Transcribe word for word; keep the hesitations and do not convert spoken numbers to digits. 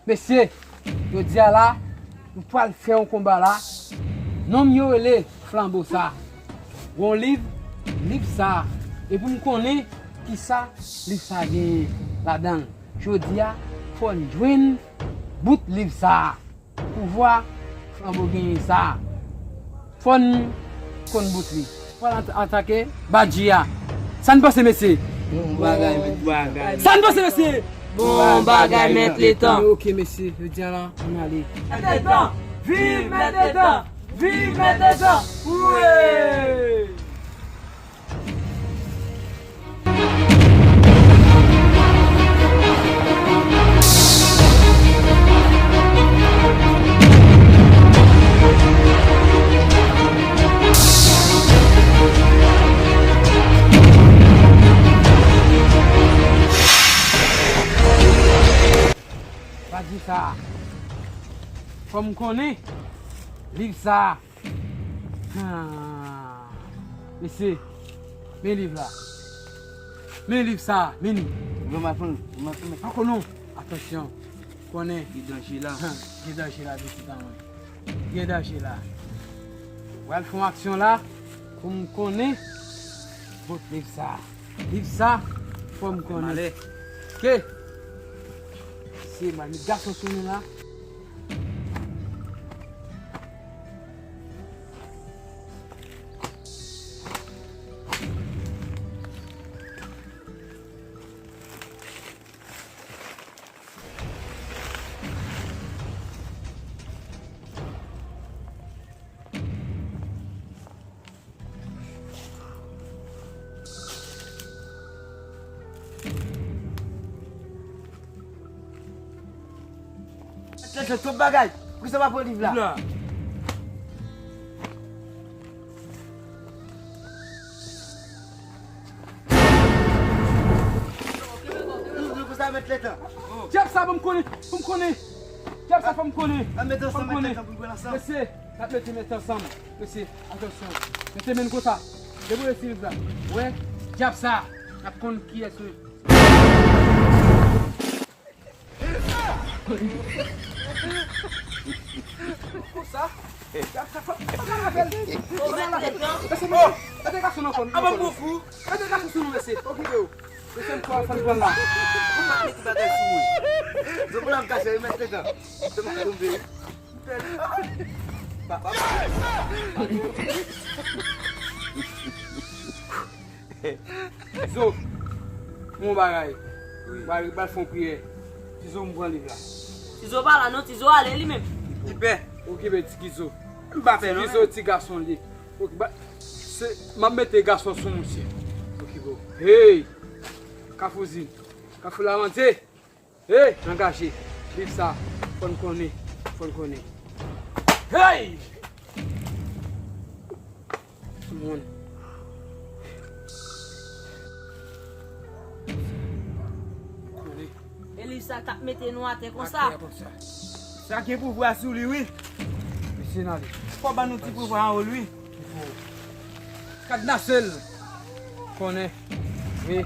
Mesye, jodi a la, nou pral fè yon konba la. Non m yo rele Flanbo sa. Gon liv, liv sa. E pou m konnen kisa liv sa genyen ladan l. Jodi a, fò n jwenn bout liv sa. Pouvwa Flanbo genyen sa. Fò n konn bout li. Fò n at- atake Badji a. Sa n panse, mesye? Bon bagay, mèt. Sa n panse, mesye? Bon bagay, mèt Letan. Ok, mesye, jodi a la, ann ale. Mèt Letan! Viv mèt Letan! Viv mèt Letan! Wi! Pa di sa. Fò m konnen liv sa. Ah, mesye, men liv la. Men liv sa, men li. Mwen m ap pran, mwen m ap pran. Pako non. Atansyon. Konnen. Gen danje la. Gen danje la, pitit an mwen. Gen danje la. W al fè yon aksyon la pou m konnen bout liv sa. Liv sa, fò m konnen. Ke? Se mal, met gason sou nou la. Tèt twòp bagay. Poukisa w pa pran liv la? Liv la. Liv la konsa, mèt Letan. Dyab sa, ban m konnen, ban m konnen. Dyab sa, fò m konnen. An met ansanm, mèt Letan, pou n pran ansanm. Mesye, n ap mete mèt ansanm. Mesye, atansyon. Mete men n konsa. Deboule sou liv la. Wè, dyab sa, n ap konn kiyès nou. Konsa, dyab sa, fò, fò n al avè l. Fò n al avè l. Mesye, mesye, mete gason nan kò n, nan kò n. Mete gason sou nou, mesye. Okipe w. Mesye, m kwè w fè l pran la. Mwen pa mete bagay sou moun. Zobou la m kache, mèt Letan. Se mwen k tonbe. Tizo, yon bagay. Wi. Bal, bal fè yon priyè. Tizo, m pran liv la. Tizo pa la non, Tizo ale li menm. Li pè. Okipe ti Tizo. M pa pè non. Tizo, ti gason li. Okipe, se, m ap mete gason sou misye. Okipe w. Hey! Kafou Zin. Kafou Lamante. Hey, angaje. Liv sa, fò n konnen. Fò n konnen. Hey! Timoun. Konnen. E liv sa k ap mete nou atè konsa. Atè konsa. Sa gen pouvwa sou li, wi. Mesye, n ale. Fò ban nou ti pouvwa anwo l, wi. Kadnase l. Konnen. Wi.